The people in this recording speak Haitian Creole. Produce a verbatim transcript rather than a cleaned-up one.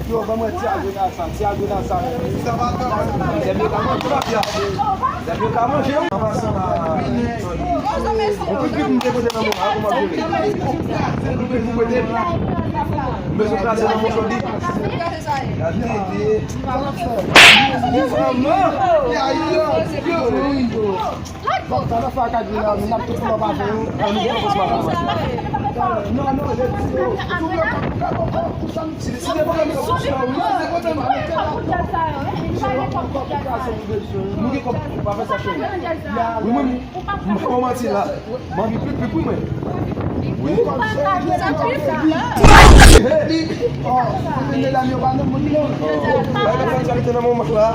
Yo, ban mwen ti agrenal sa, ti agrenal sa. Zèb yo ka manje, mafya. Zèb yo ka manje, wi. An pasan, yon pipi m te pote nan mwen, a, kòman m jere? Yon pipi m pote, m bezwen kraze nan mwen, Jodi. Gade, manman. Bon, sa nan fè ak Adrien la, men n ap tout pran pa fè yo. An nou pran fòs pa fè. Non, non, je di yo. Si, si se pwoblèm konstriksyon, wi. Si se pwoblèm, nou gen kòb, pa fè sa, cheri. Wi, mwen, m pa manti la. M anvi pi, pi, pi, mwen. Wi. Sa pi fò la. Hey! Oh, medam yo pa nan moun non. Bay responsabilite nan moman la.